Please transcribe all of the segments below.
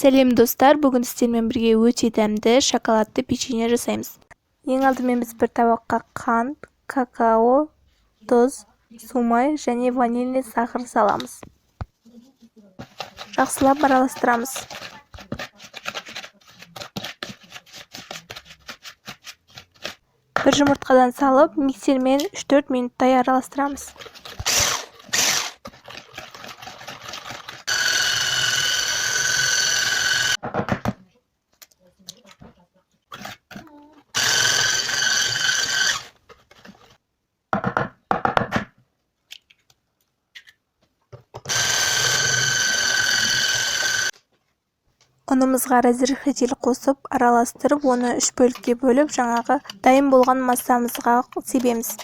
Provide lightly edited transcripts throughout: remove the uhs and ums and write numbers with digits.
Сәлем достар, бүгін сіздермен бірге өте дәмді шоколадты печенье жасаймыз. Ең алдымен біз бір табаққа қант, какао, тұз, сумай және ванильный сахар саламыз. Жақсылап араластырамыз. Бір жұмыртқадан салып, миксермен 3-4 минуттай араластырамыз. Ұнымызға разрыхлитель қосып, араластырып, оны 3 бөлікке бөліп, жаңағы дайын болған массамызға себеміз.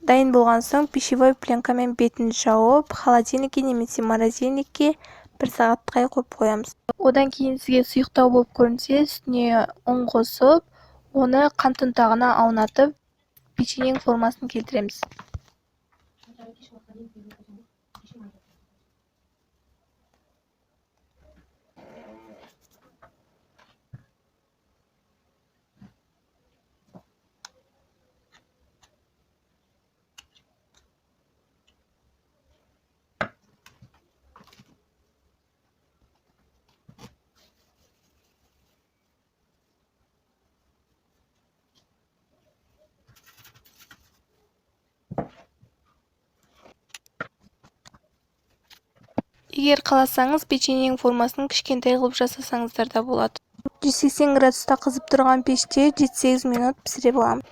Дайын болған соң пищевой пленкамен бетін жауып, холодильникке немесе морозильникке 1 сағатқа қойып қоямыз. Одан кейін сізге сұйықтау болып көрінсе, үстіне ұн қосып, оны қант ұнтағына аунатып, печеньенің формасын келтіреміз. Егер қаласаңыз, печеньенің формасын кішкентай қылып жасасаңыздар да болады. 180 градуста қызып тұрған пеште 7-8 минут пісіре аламыз.